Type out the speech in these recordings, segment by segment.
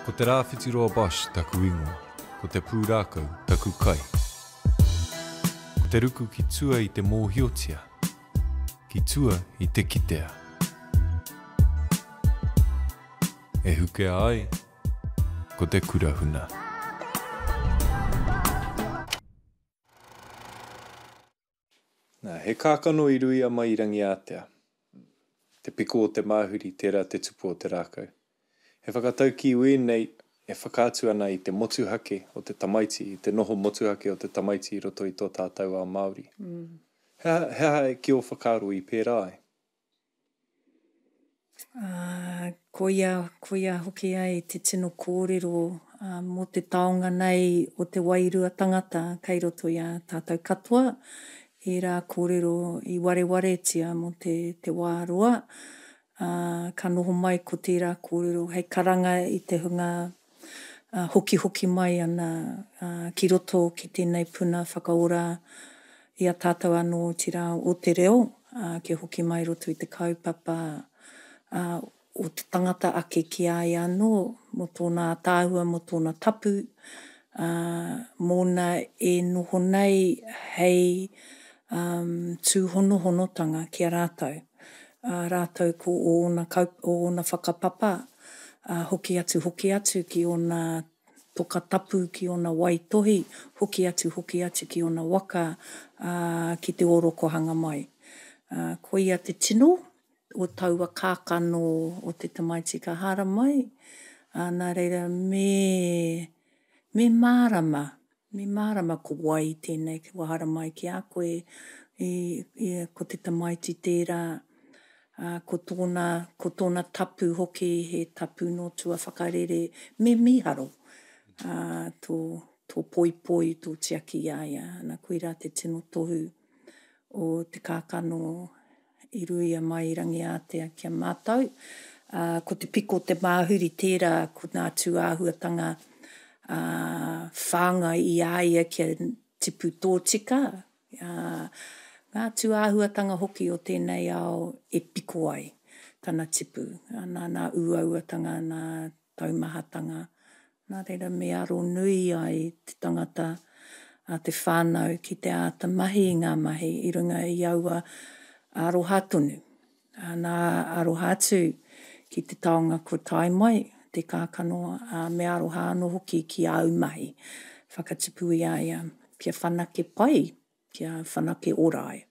Ko Te Rāwhitiroa Bosch taku ingoa, ko te pūrākau taku kai. Ko te ruku ki tua i te mōhiotia, ki tua i te kitea. E hukea ai ko te kura huna. Nā, he kākano i ruia mai i Rangiātea. Te piko o te māhuri, tērā te tupu o te rākau. He whakataukī wēnei e whakaatu ana i te motuhake o te tamaiti, i te noho motuhake o te tamaiti i roto i tō tātou ao Māori. He aha, he aha ki ō whakaaro i pērā ai? Ā, koia, koia hoki ai te tino kōrero mō te taonga nei o te wairua tangata kei roto i a tātou katoa, ērā kōrero i warewaretia mō te, te wā roa, ā, ka noho mai ko tērā kōrero hei karanga i te hunga hokihoki mai ana ki roto ki tēnei puna whakaora i a tātou anō, otirā o te reo, kia hoki mai roto i te kaupapa o te tangata ake ki a ia anō, mō tōna ātaahua, mō tōna tapu, mōna e noho nei hei tūhonohonotanga ki a rātou. Ā rātou ko ōna ōna whakapapa, ā, hoki atu, hoki atu ki ōna toka tapu, ki ōna waitohi, hoki atu, hoki atu ki ōna waka, ā, ki te ōrokohanga mai. Ā, koia te tino o taua kākano o te tamaiti ka haramai, ā, nā reira me, me mārama Me mārama ko wai tēnei kua haramai ki a koe, i, i, ko te tamaiti tērā, ā, ko tōna, ko tōna tapu hoki he tapu nō tua whakarere, me mīharo, ā, tō, tō poipoi, tō tiaki i a ia. Ana, koirā te tino tohu o te kākano I ruia mai i Rangiātea ki a mātou. Ā, ko te piko o te māhuri tērā, ko ngā tūāhuatanga, ā, whāngai i a ia kia tipu tōtika, ā, ngā tūāhuatanga hoki o tēnei ao e piko ai tana tipu, nā ngā uauatanga, nā taumahatanga. Nā reira me aro nui ai te tangata, a te whānau ki te āta mahi i ngā mahi i runga i aua aroha tonu. Nā aroha atu ki te taonga kua tae mai, te kākano, ā, me aroha anō hoki ki āu mahi whakatupu i a ia kia whanake pai Kia whanake ora ai.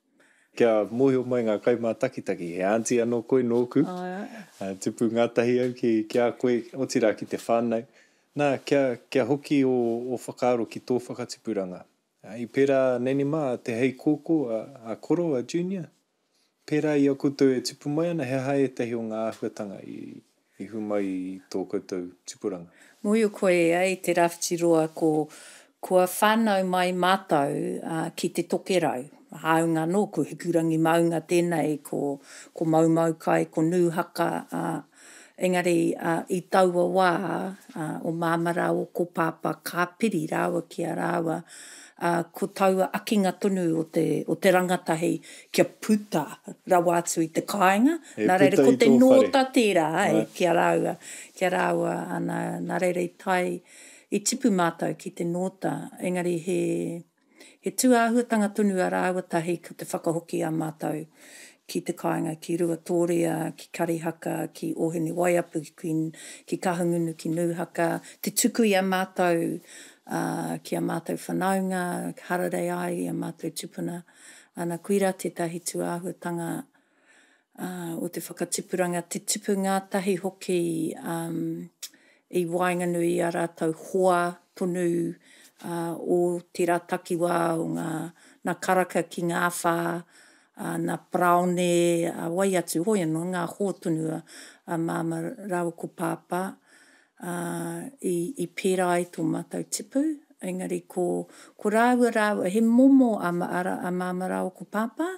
Kia mōhio mai ngā kaimātakitaki, he aunty anō koe nōku. Tupu ngātahi au ki, ki a koe, otirā ki te whānau. Nā, kia, kia hoki ō, ō whakaaro ki tō whakatupuranga. I pērā a Nanny mā, a Te Heikōkō, a, a Koro, a Junior? Pērā i a koutou e tupu mai ana, he aha ētahi o ngā āhuatanga i, i hū mai i tō koutou tupuranga? Mōhio koe e Te Rawhiti Roa ko, kua whānau mai mātou ki Te Tokerau. Hāunga anō, ko Hikurangi maunga tēnei, ko, ko Moumoukai, ko Nūhaka, ā, engari, ā, i taua wā, ā, o Māmā rāua ko Pāpā ka piri rāua ki a rāua, ā, ko taua akinga tonu o te, o te rangatahi kia puta rawa atu i te kāinga, E nā reira puta ko i te tō whare. nōta tērā, āe, Right. ki a rāua, ki a rāua, ana, nā reira i tae, i tipu mātou ki te nōta, engari he, He tūāhuatanga tonu a rāua tahi ko te whakahoki a mātou ki te kāinga, ki Ruatōria, ki Karihaka, ki Ōhinewaiapu, ki, ki Kahungunu, ki Nūhaka, te tuku i a mātou ki a mātou whanaunga, hararei ai i a mātou tupuna. Ana, koirā tētahi tūāhuatanga o te whakatipuranga, te tipu ngātahi hoki i waenganui i a rātou hoa tonu o tērā takiwā, o ngā, nā Karaka ki ngā whā, nā Paraone, a wai atu, hoi anō, ngā hoa tonu a Māmā rāua ko Pāpā. Ā, i, i pērā ai tō mātou tipu, engari ko, ko rāua rāua, he momo a, a, a Māmā rāua ko Pāpā,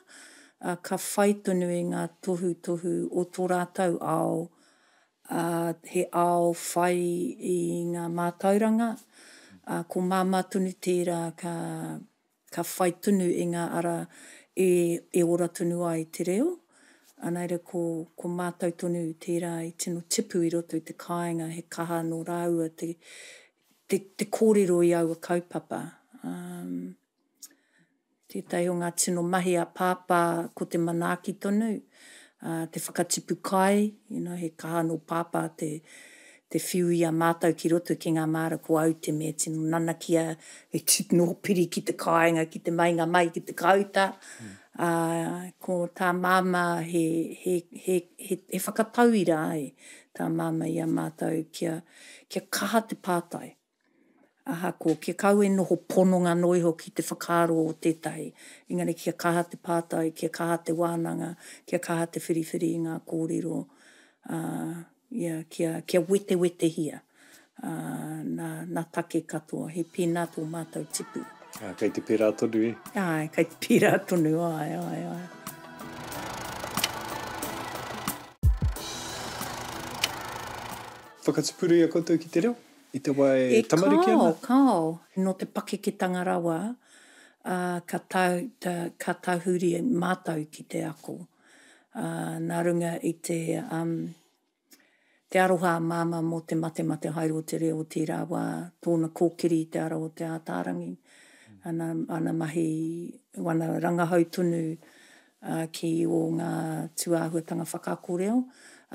ā, ka whai tonu i ngā tohutohu o tō rātou ao, ā, he ao whai i ngā mātauranga, ā, ko Māmā tonu tērā ka, ka whai tonu i ngā ara e, e ora tonu ai te reo. Ā, nā reira ko, ko mātou tonu tērā i tino tipu i roto i te kāinga, he kaha nō rāua te, te, te kōrero i aua kaupapa. Um, tētahi o ngā tino mahi a Pāpā ko te manaaki tonu, ā, te whakatipu kai, you know, he kaha nō Pāpā te, te whiu i a mātou ki roto ki ngā māra ko au te mea tino nanakia e tino piri ki te kāinga, ki te mainga mai ki te kāuta. Ā, ko tā Māmā he, he, he, he, he whakatauira ai tā Māmā i a mātou kia, kia kaha te pātai. Ahakoa, kia kaua e noho pononga noa iho ki te whakaaro o tētahi, engari kia kaha te pātai, kia kaha te wānanga, kia kaha te whiriwhiri i ngā kōrero, ā, ia, kia, kia wetewetehia, ā, nā, nā take katoa. He pēnā tō mātou tipu. Ā, kei te pērā tonu e? Āe, kei te pērā tonu, āe, āe, āe. Whakatupuria koutou ki te reo? I te wā e tamariki ana? E kāo, kāo. Nō te pakeketanga rawa, ā, ka tau, ta, ka tahuri mātou ki te ako. Ā, nā runga i te, um, te aroha a Māmā mō te matemate haere o te reo o tērā wā, tōna kōkiri i te ara o Te Ātaarangi, ana, ana mahi, wana rangahau tonu, ā, ki ō ngā tūāhuatanga whakaako reo.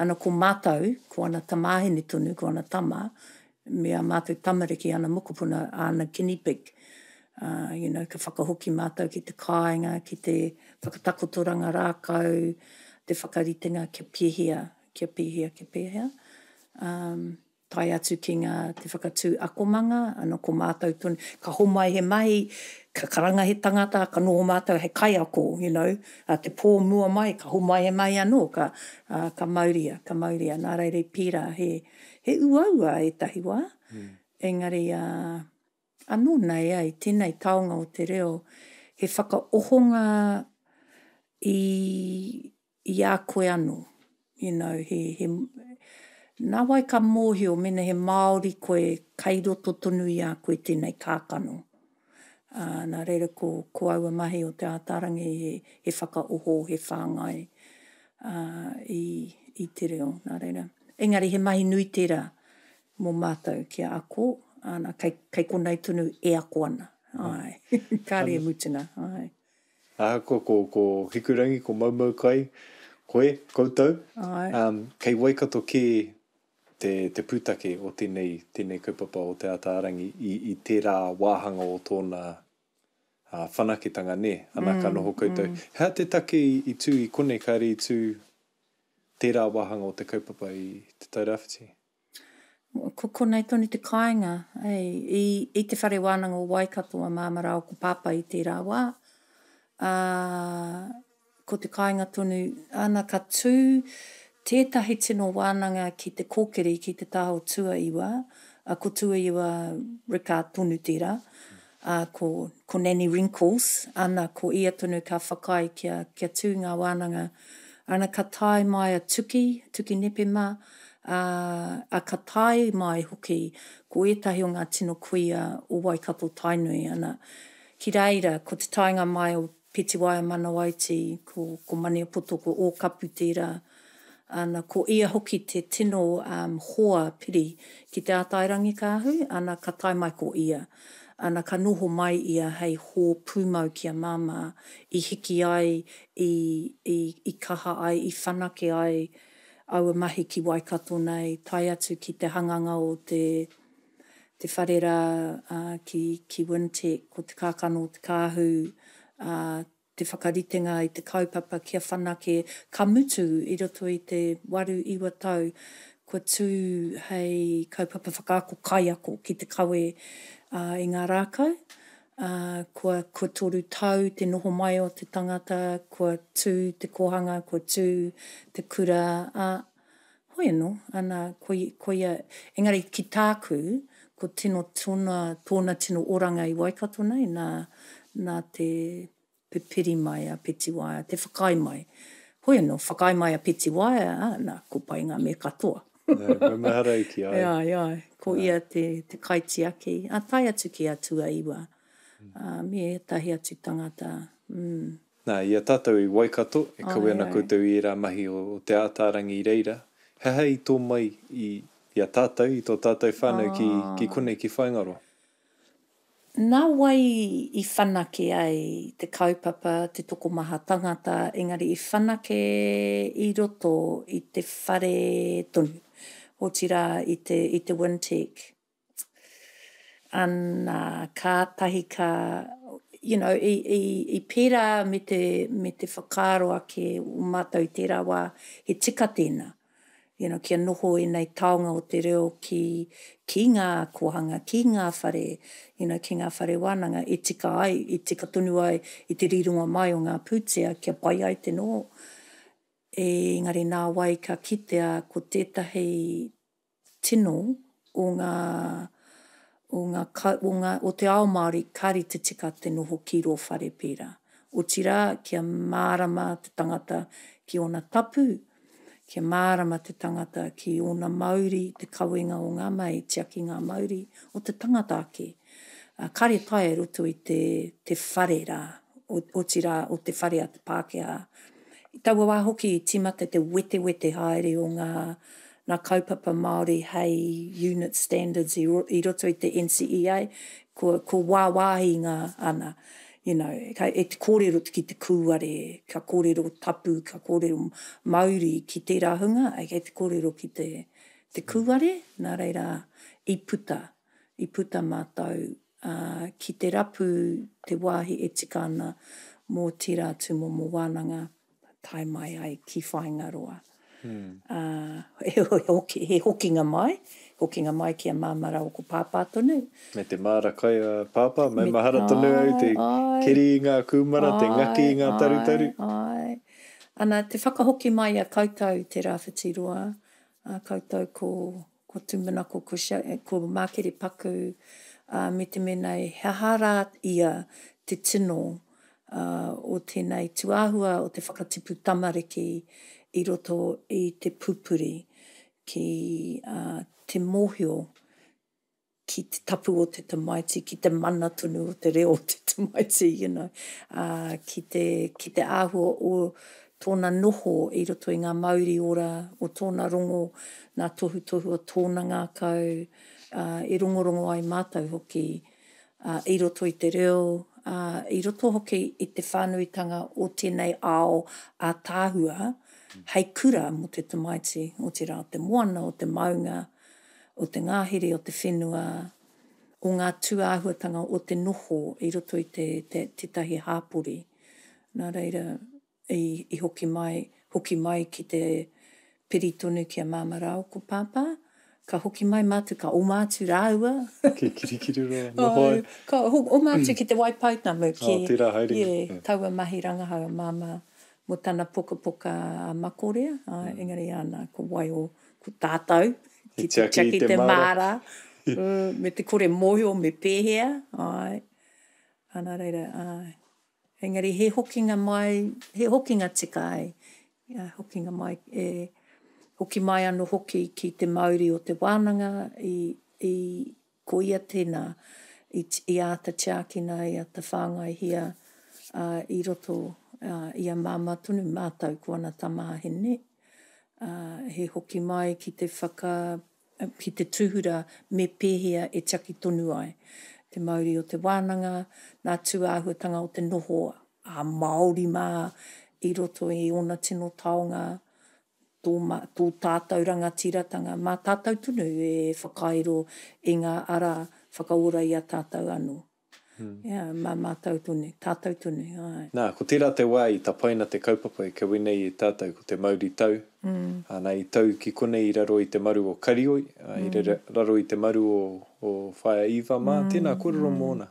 Ana ko mātou, ko ana tamāhine tonu, ko ana tama, me ā mātou tamariki, ana mokopuna, āna guinea pig. Ā, you know, ka whakahoki mātou ki te kāinga, ki te whakatakotoranga rākau, te whakaritenga kia pēhea, kia pēhea, kia pēhea. Ā, tae atu ki ngā, te whakatū akomanga, ana ko mātou tonu, ka homai he mahi, ka karanga he tangata, ka noho mātou hei kaiako, you know, a te pō mua mai, ka homai he mahi anō, ka, ā, ka mauria, ka mauria. Nā reira i pērā, he, he uaua ētahi wā, engari, ā, anō nei ai, tēnei taonga o te reo, he whakaohonga i, i a koe anō. You know, he, he, nā wai ka mōhio mēnā he Māori koe, kai roto tonu i a koe tēnei kākano. Ā, nā reira ko, ko aua mahi o Te Ātaarangi he, he whakaoho, he whāngai, ā, i, i te reo, nā reira. Engari he mahi nui tērā mō mātou kia ako, āna, kei, kei konei tonu e ako ana, āe, kāre e mutunga, āe. Ahakoa ko, ko Hikurangi, ko Moumoukai, koe, koutou, um, kei Waikato kē te, te pūtake o tēnei, tēnei kaupapa o Te Ataarangi i, i tērā wāhanga o tōna uh, whanaketanga, nē? Ana, ka noho koutou. He aha te take i, i tū i konei, kāre i tū tērā wāhanga o te kaupapa i Te Tairāwhiti? Ko konei tonu te kāinga, i, i te whare wānanga o Waikato a Māmā rāua ko Pāpā i tērā wā. Ā, ko te kāinga tonu, ana ka tū tētahi tino wānanga ki te kōkiri, ki te taha o Tuaiwa, ā, ko Tuaiwa Rickard tonu tērā, ā, ko, ko Nanny Wrinkles, ana, ko ia tonu ka whakaae kia, kia tū ngā wānanga. Ana ka tae mai a Tuki, Tuki Nepe mā, ā, ā, ka tae mai hoki ko ētahi o ngā tino kuia o Waikato Tainui, ana, ki reira, ko te taenga mai o Petiwaia Manawaiti, ko, ko Maniapoto, ko Ōkapu tērā, ana, ko ia hoki te tino um, hoa piri ki Te Ātairangikaahu, ana, ka tae mai ko ia. Ana, ka noho mai ia hei hō pūmau ki a Māmā, i hiki ai, i, i, i kaha ai, i whanake ai aua mahi ki Waikato nei, tae atu ki te hanganga o te, te whare rā, ā, ki, ki Wintec, ko Te Kākano o Te Kāhu, ā, te whakaritenga i te kaupapa kia whanake, ka mutu i roto i te waru, iwa tau, kua tū hei kaupapa whakaako kaiako ki te kawe, ā, i ngā rākau. Ā, kua, kua toru tau te noho mai o te tangata, kua tū te kōhanga, kua tū te kura, ā, hoi anō, ana, koi, koia, engari ki tāku, ko tino tōna, tōna tino oranga i Waikato nei, nā, nā te pipiri mai a Petiwaia, te whakaae mai. Hoi anō, whakaae mai a Petiwaia, ā, nā, ko pai ngā mea katoa. Nā, maumahara au ki a ia. Āe, āe, ko ia te, te kaitiaki, ā, tae atu ki a Tuaiwa, ā, me ētahi atu tangata, mm. Nā, i a tātou i Waikato, e kawe ana koutou i ērā mahi o Te Ātaarangi i reira, he aha i tō mai i, i a tātou, i tō tātou whānau ki, ki konei, ki Whāingaroa? Nā wai i whanake ai te kaupapa, te tokomaha tangata, engari i whanake i roto i te whare tonu, otirā i te, i te Wintec. Ana, kātahi ka, you know, i, i, i pērā me te, me te whakaaro ake o mātou i tērā wā, he tika tēnā, you know, kia noho ēnei taonga o te reo ki, ki ngā kōhanga, ki ngā whare, you know, ki ngā whare wānanga e tika ai, e tika tonu ai i te rironga mai o ngā pūtea kia pai ai te noho. Engari nā wai ka kitea ko tētahi tino o ngā, o ngā, o ngā, o te ao Māori kāre te tika te noho ki rō whare pērā. Otirā, kia mārama te tangata ki ōna tapu, kia mārama te tangata ki ōna mauri, te kawenga o ngā mahi tiaki ngā mauri o te tangata ake. Kāre taea i roto i te, te whare rā, otirā, o te whare a te Pākehā. I taua wā hoki i tīmata te wetewete haere o ngā, ngā kaupapa Māori hei unit standards i, i roto i te NCEA, kua, kua wāwāhi ngā, ana, you know, ka, e te kōrero ki te kūare, ka kōrero tapu, ka kōrero mauri ki tērā hunga, kei te kōrero ki te, te kūare, nā reira, i puta, i puta mātou, ā, ki te rapu te wāhi e tika ana mō tērā tūmomo wānanga tae mai ai ki Whāingaroa. Ā, he hoki, he hokinga mai, hokinga mai ki a Māmā rāua ko Pāpā tonu. Me te māra kai a Pāpā, maumahara tonu au te keri i ngā kūmara, te ngaki i ngā tarutaru. Āe, āe. Ana, te whakahoki mai i a koutou te Rāwhiti Roa, a koutou ko Ko Tūmanako, ko ko Mākere Paku, ā, me te mea nei, he aha rā ia te tino, ā, o tēnei tūāhua o te whakatipu tamariki i roto i te pupuri ki, ā, te mōhio ki te tapu o te tamaiti, ki te mana tonu o te reo o te tamaiti, you know, ā, ki te, ki te āhua o tōna noho i roto i ngā mauri ora o tōna rongo, ngā tohutohu o tōna ngākau, ā, i rongorongo ai mātou hoki, ā, i roto i te reo, ā, i roto hoki i te whānuitanga o tēnei ao ātaahua hei kura mō te tamaiti, otirā o te moana, o te maunga, o te ngahere, o te whenua, o ngā tūāhuatanga o te noho i roto i te, te, tētahi hāpori. Nā reira, i, i hoki mai, hoki mai ki te piri tonu ki a Māmā rāua ko Pāpā. Ka hoki mai mātou, ka oma atu rāua. Ki Kirikiriroa, noho ai. Ka oma atu ki Te Waipounamu, ki, oh, tērā haerenga. Yeah, taua mahi rangahau a Māmā mō tana pukapuka a Makorea, āe, engari āna, ko wai o, ko tātou, ki te tiaki i te māra, me te kore mōhio me pēhea, āe. Ā, nā reira, āe. Engari he hokinga mai, he hokinga tika ai, hokinga mai, e hoki mai anō hoki ki te mauri o te wānanga i, i, ko ia tēnā i, i āta tiakina, i āta whāngaihia, ā, i roto, ā, i a Māmā tonu mātou ko ana tamāhine, ā, he hoki mai ki te whaka, ki te tūhura me pēhea e tiaki tonu ai te mauri o te wānanga, ngā tūāhuatanga o te noho a Māori mā i roto i ōna tino taonga, tō, tō tātou rangatiratanga, mā tātou tonu e whakairo i ngā ara whakaora i a tātou anō. Yeah, mā mātou tonu, tātou tonu, āe. Nā, ko tērā te wā i tapaina te kaupapa e kawe nei e tātou ko te mauri tau. Ā, nā, i tau ki konei i raro i te maru o Karioi, ā, i raro i te maru o, o Whaea Eva mā, tēnā kōrero mōna.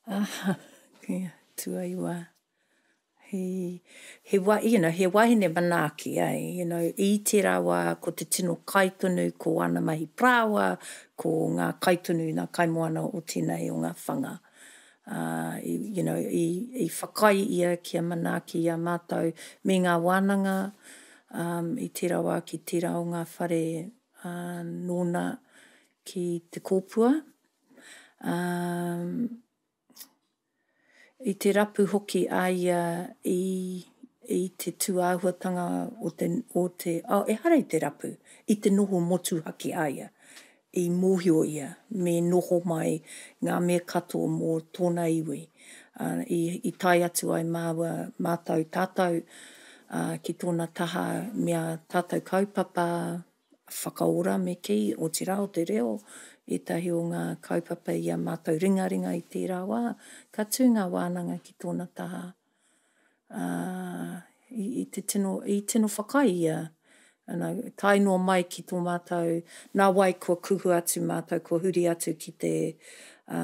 Ā, yeah, tuaiwa. He, he wa, you know, he wahine manaaki, eh, you know, i tērā wā ko te tino kai tonu ko ana mahi parāoa, ko ngā kai tonu, ngā kaimoana o tēnei o ngā whanga. Ā, i, you know, i, i whakaae ia kia manaaki i a mātou me ngā wānanga, um, i tērā wā ki tērā o ngā whare, ā, nōna ki Te Kōpua. Um, I te rapu hoki a ia i, i te tūāhuatanga o te, o te, oh, ehara i te rapu, i te noho motuhake a ia. I mōhio ia me noho mai ngā mea katoa mō tōna iwi. Ā, i, i tae atu ai māua, mātou, tātou, ā, ki tōna taha me ā tātou kaupapa whakaora me kī, otirā o te reo, ētahi o ngā kaupapa i a mātou ringaringa i tērā wā, ka tū ngā wānanga ki tōna taha. Ā, i, i te tino, i tino whakaae ia, ana, tae noa mai ki tō mātou, nā wai kua kuhu atu mātou, kua huri atu ki te, ā,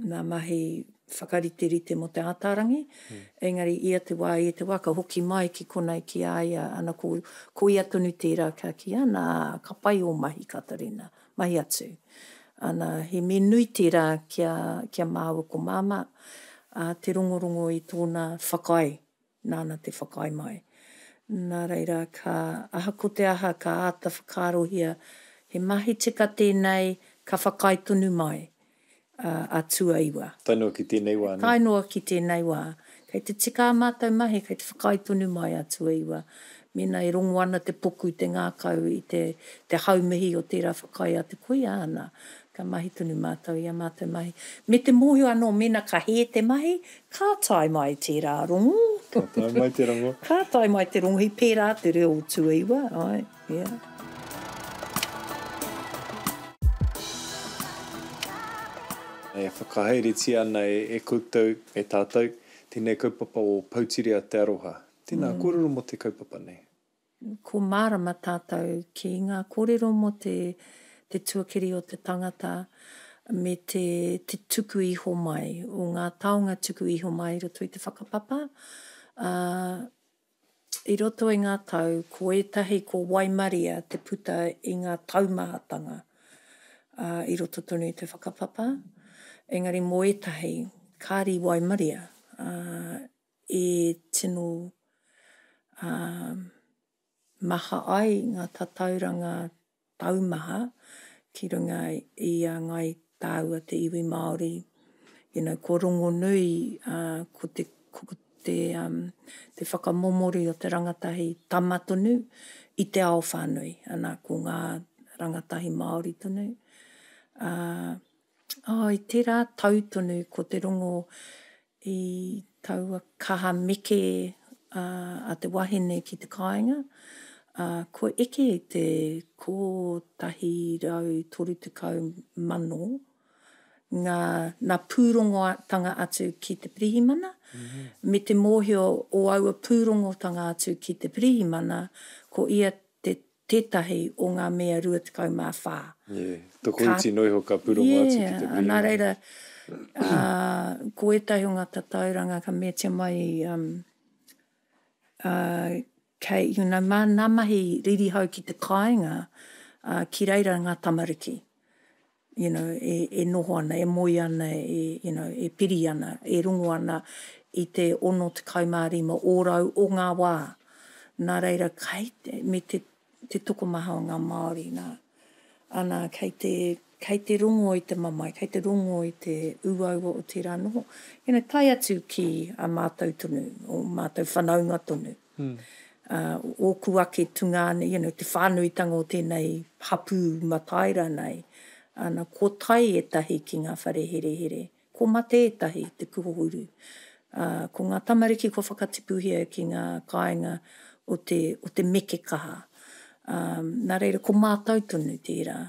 ngā mahi whakariterite mō Te Ātaarangi, engari ia te wā, ia te wā, ka hoki mai ki konei ki a ia, ana, ko, ko ia tonu tērā ka kī, ana, ka pai ō mahi, Katarina, mahi atu. Ana, he mea nui tērā ki a, ki a māua ko Māmā, ā, te rongorongo i tōna whakaae, nāna te whakaae mai. Nā reira, ka, ahako te aha, ka āta whakaarohia, he mahi tika tēnei, ka whakaae tonu mai, a tuaiwa. Tae noa ki tēnei wā, nē? Tae noa ki tēnei wā. Kei te tika ā mātou mahi, kei te whakaae tonu mai a tuaiwa. Mēnā e rongo ana te poku, te ngākau i te, te haumihi o tērā whakaae a te kuia, ana, ka mahi tonu mātou i ā mātou mahi. Me te mōhio anō mēnā ka hē te mahi, ka tae mai tērā rongo. Ka tae mai te rongo. Ka tae mai te rongo, he pērā te reo o tuaiwa, āe. Yeah. E whakahaeretia ana e koutou, e tātou, tēnei kaupapa o Poutiria Te Aroha. Tēnā, kōrero mō te kaupapa nei. Ko mārama tātou ki ngā kōrero mō te te tuakiri o te tangata me te te tuku iho mai, o ngā taonga tuku iho mai i roto i te whakapapa, ā, I roto i ngā tau, ko ētahi ko waimaria te puta i ngā taumahatanga, ā, i roto tonu i te whakapapa. Engari mō ētahi, kāre i waimaria, ā, e tino, ā, maha ai ngā tatauranga taumaha ki runga i a Ngāi Tāua te iwi Māori, you know, ko rongonui, ā, ko te, ko te, um, te whakamomori o te rangatahi tama tonu i te ao whānui, ana, ko ngā rangatahi Māori tonu. Ā, oh, i tērā tau tonu ko te rongo I taua kaha meke a te wahine ki te kāinga, ā, kua eke i te 130 mano ngā, nā pūrongotanga atu ki te pirihimana, me te mōhio o aua pūrongotanga atu ki te pirihimana, ko ia te tētahi o ngā mea 24. Yeah, tokoiti noa iho ka pūrongo atu ki te pirihimana. Nā reira, ko ētahi o ngā tatauranga ka meatia mai, um, uh, kei, you know, mā nā mahi ririhau ki te kāinga, uh, ki reira ngā tamariki. You know, e, e noho ana, e moe ana, e, you know, e piri ana, e rongo ana i te 65 ōrau o ngā wā. Nā reira, kei te, me te, te tokomaha o ngā Māori, nā, ana, kei te, kei te rongo i te mamae, kei te rongo i te uaua o tērā noho. You know, tae atu ki a mātou tonu, o mātou whanaunga tonu. Ōku ake tungāne, you know, te whānuitanga o tēnei hapū mataira nei, ana, ko tae ētahi ki ngā whare herehere, ko mate ētahi te kuhuru. Ā, ko ngā tamariki kua whakatipuhia ki ngā kāinga o te, o te meke kaha. Ā, nā reira, ko mātou tonu tērā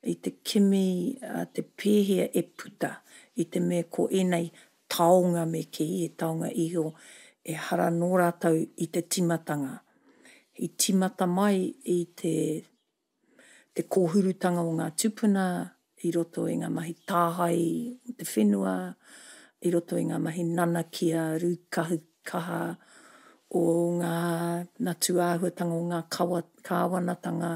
i te kimi te pēhea e puta i te mea ko ēnei taonga me kī, he taonga iho, ehara nō rātou i te tīmatanga. I tīmata mai i te, te kōhurutanga o ngā tūpuna i roto i ngā mahi tāhae o te whenua, i roto i ngā mahi nanakia, rūkahu kaha o ngā, ngā tūāhuatanga o ngā kawa, kāwanatanga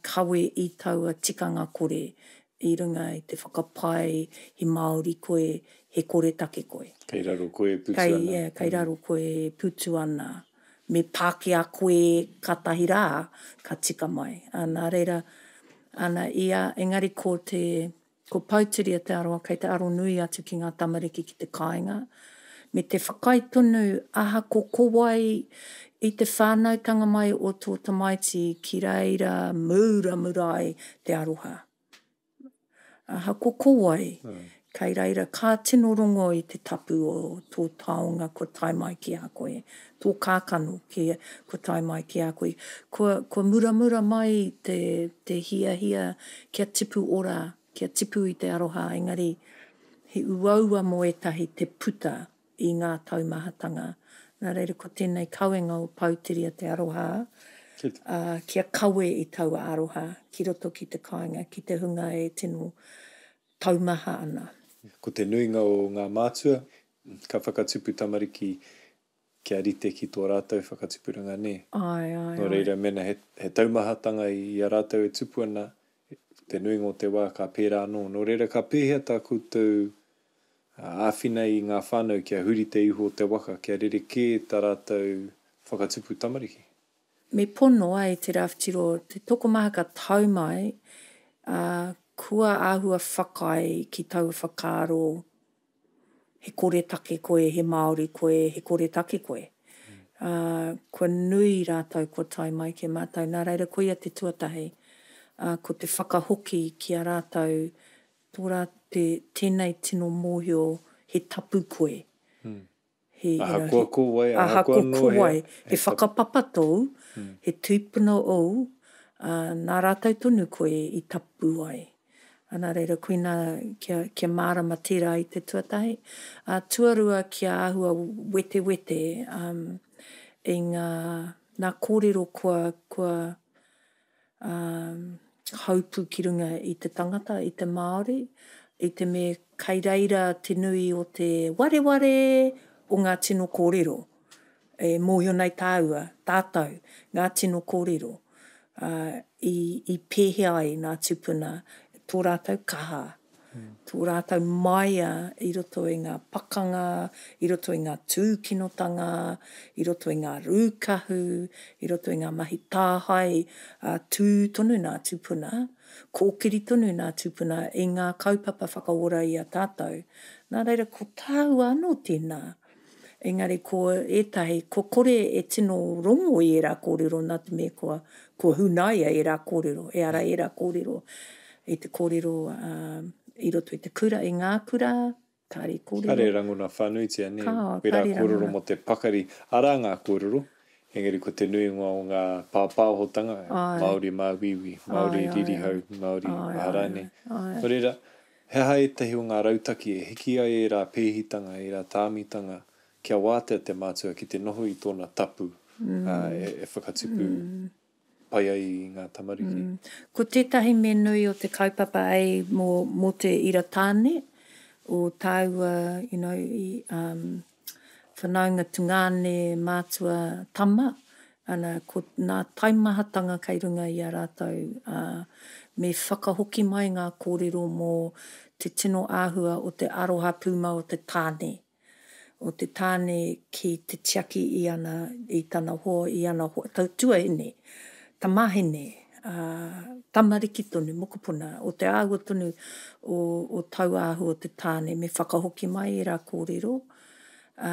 kawe i taua tikanga kore i runga i te whakapae he Māori koe, he koretake koe. Kei raro koe e putu ana. Kei, yeah, kei raro koe e putu ana. Me Pākehā koe kātahi rā ka tika mai. Nā reira, ana, i a, engari ko te. Ko Poutiria Te Arawa kei te aro nui atu ki ngā tamariki ki te kāinga, me te whakaae tonu ahako ko wai i te whānautanga mai o tō tamaiti ki reira mūramura ai te aroha. Ahako ko wai, kei reira ka tino rongo i te tapu o tō taonga kua tae mai ki a koe, tō kākano kua tae mai ki a koe. Kua, kua muramura mai te, te hiahia kia tipu ora, kia tipu i te aroha, engari he uaua mō ētahi te puta i ngā taumahatanga. Nā reira ko tēnei kawenga o Poutiria te aroha, ā, kia kawe i taua aroha ki roto ki te kāinga, ki te hunga e tino taumaha ana. Ko te nuinga o ngā mātua ka whakatupu tamariki kia rite ki tō rātou whakatupuranga, nē? Āe, āe, Nō reira, mēnā he, he taumahatanga i a rātou e tupu ana, te nuinga o te wā ka pērā anō. Nō reira, ka pēhea tā koutou āwhina i ngā whānau kia huri te ihu o te waka, kia rerekē tā rātou whakatupu tamariki? Me pono ai te Rawhitiroa te tokomaha ka tau mai, ā, kua āhua whakaae ki taua whakaaro he koretake koe, he Māori koe, he koretake koe. Ā, kua nui rātou kua tae mai ki a mātou, nā reira koia te tuatahi, ā, ko te whakahoki ki a rātou tō rā, te, tēnei tino mōhio he tapu koe. He, you know, Ahakoa ko wai, ahakoa nō hea, ko wai, he whakapapa tōu, he tūpuna ōu, ā, nā rātou tonu koe i tapu ai. Ā, nā reira, koinā kia, kia mārama tērā i te tuatahi. Ā, tuarua kia āhua wetewete, um, i ngā, ngā kōrero kua, kua, um, haupu ki runga i te tangata, i te Māori, i te mea kei reira te nui o te wareware o ngā tino kōrero. E mōhio nei tāua, tātou, ngā tino kōrero, ā, i, i pēhea ai ngā tūpuna, tō rātou kaha, tō rātou māia i roto i ngā pakanga, i roto i ngā tūkinotanga, i roto i ngā rūkahu, i roto i ngā mahi tāhae, ā, tū tonu ngā tūpuna, kōkiri tonu ngā tūpuna i ngā kaupapa whakaora i a tātou. Nā reira, ko tāua anō tēnā. Engari ko ētahi, kua kore e tino rongo i ērā kōrero nā te mea kua, kua hunaia ērā kōrero, e ara ērā kōrero i te kōrero i roto i te kura, i ngā kura, kāre i kōrero. Kāre i rangona whānuitia, nē, wērā kōrero mō te pakari, arā ngā kōrero, engari ko te nuinga o ngā pāpāhotanga, Māori māuiui, Māori ririhau, Māori aha rānei. Nō reira, He aha ētahi o ngā rautaki e hiki ai ērā pēhitanga, ērā tāmitanga kia wātea te mātua ki te noho i tōna tapu, ā, e whakatupu pai ai i ngā tamariki? Ko tētahi mea nui o te kaupapa ei mō, mō te ira tāne o tāua, you know, i, um, Whanaunga tungāne, mātua, tama, ana, ko nā taimahatanga kei runga i a rātou, ā, me whakahoki mai ngā kōrero mō te tino āhua o te aroha pūmau o te tāne, o te tāne ki te tiaki i ana, i tana hoa, i ana hoa, tau tuahine, tamāhine, ā, tamariki tonu, mokopuna, o te āhua tonu o, o taua āhua o te tāne, me whakahoki mai ērā kōrero, ā,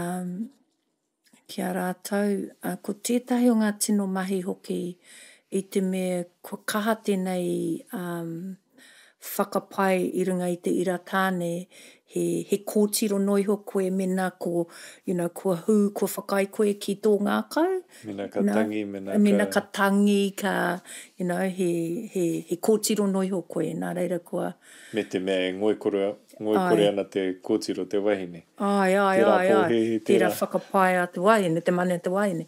ki a rātou. Ā, ko tētahi o ngā tino mahi hoki i te mea kua kaha tēnei, ā, whakapae i runga i te ira tāne, he, he kōtiro noa iho koe mēnā ko, you know, kua hū, kua whakaae koe ki tō ngākau. Mēnā ka tangi, mēnā ka. Mēnā ka tangi, ka, you know, he, he, he kōtiro noa iho koe, nā reira kua. Me te mea e ngoikore, ngoikore ana te kōtiro, te wahine. Āe, āe, āe, āe. Tērā whakapae a te wahine, te mane a te wahine.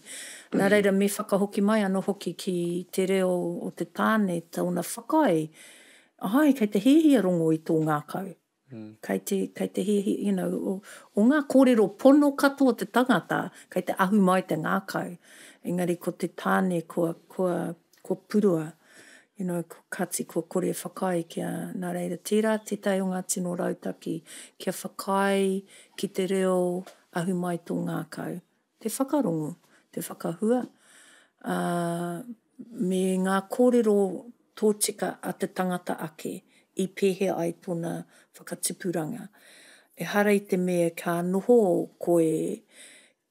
Nā reira, me whakahoki mai anō hoki ki te reo o te tāne, tōna whakaae, āe, kei te hiahia rongo i tō ngākau. Kei te, kei te hiahia, you know, o, o ngā kōrero pono katoa te tangata, kei te ahu mai te ngākau. Engari ko te tāne kua, kua, kua purua, you know, ko kati kua kore e whakaae kia, nā reira, tērā tētahi o ngā tino rautaki kia whakaae ki te reo ahu mai tō ngākau, te whakarongo, te whakahua, ā, me ngā kōrero tōtika a te tangata ake. i pēhea ai tōna whakatipuranga. Ehara i te mea ka noho koe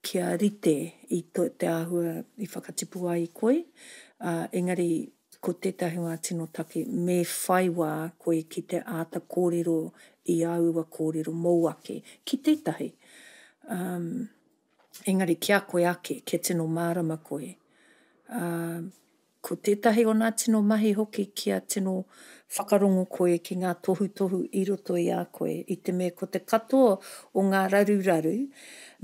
kia rite i te āhua i whakatipu ai koe, ā, engari ko tētahi o ngā tino take me whai wā koe ki te āta kōrero i āua kōrero mōu ake ki tētahi. Ā, engari ki a koe ake, kia tino mārama koe. Ā, Ko tētahi o nā tino mahi hoki kia tino whakarongo koe ki ngā tohutohu i roto i a koe, i te mea ko te katoa o ngā raruraru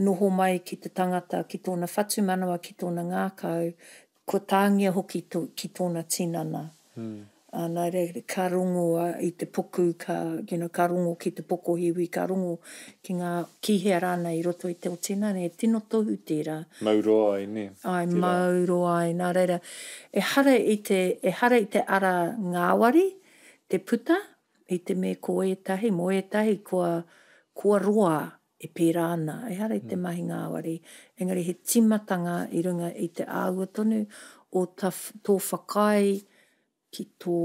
noho mai ki te tangata, ki tōna whatumanawa, ki tōna ngākau, kua tāngia hoki ki tōna tinana. Ā, nā reira, ka rongo i te puku, ka, you know, ka rongo ki te pokohiwi, ka rongo ki ngā, ki hea rānei i roto i te o tinana, he tino tohu tērā. Mau roa ai, nē? Āe, mau roa ai. Nā reira, ehara i te, ehara i te ara ngāwari te puta, i te mea ko ētahi, mō ētahi kua, kua roa e pērā ana. Ehara i te mahi ngāwari, engari he tīmatanga i runga i te āhua tonu o ta, tō whakaae ki tō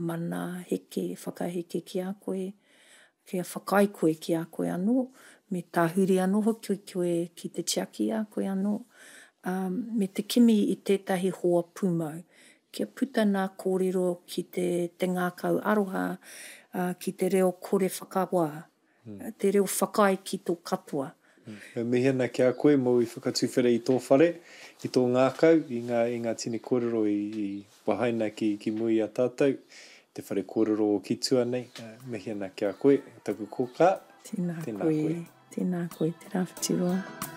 mana heke, whakaheke ki a koe, kia whakaae koe ki a koe anō, me tahuri anō hoki koe ki te tiaki i a koe anō, ā, me te kimi i tētahi hoa pūmau, kia puta nā kōrero ki te, te ngākau aroha, ā, ki te reo kore whakawā, Te reo whakaae ki tō katoa. E mihi ana ki a koe mōu i whakatuwhera i tō whare, i tō ngākau, i ngā, i ngā tini kōrero i, i wahaina ki, ki mua i a tātou, te whare kōrero o Ki Tua nei. Mihi ana ki a koe, taku kōkā. Tēnā, Tēnā koe. Tēnā koe, Te Rāwhitiroa.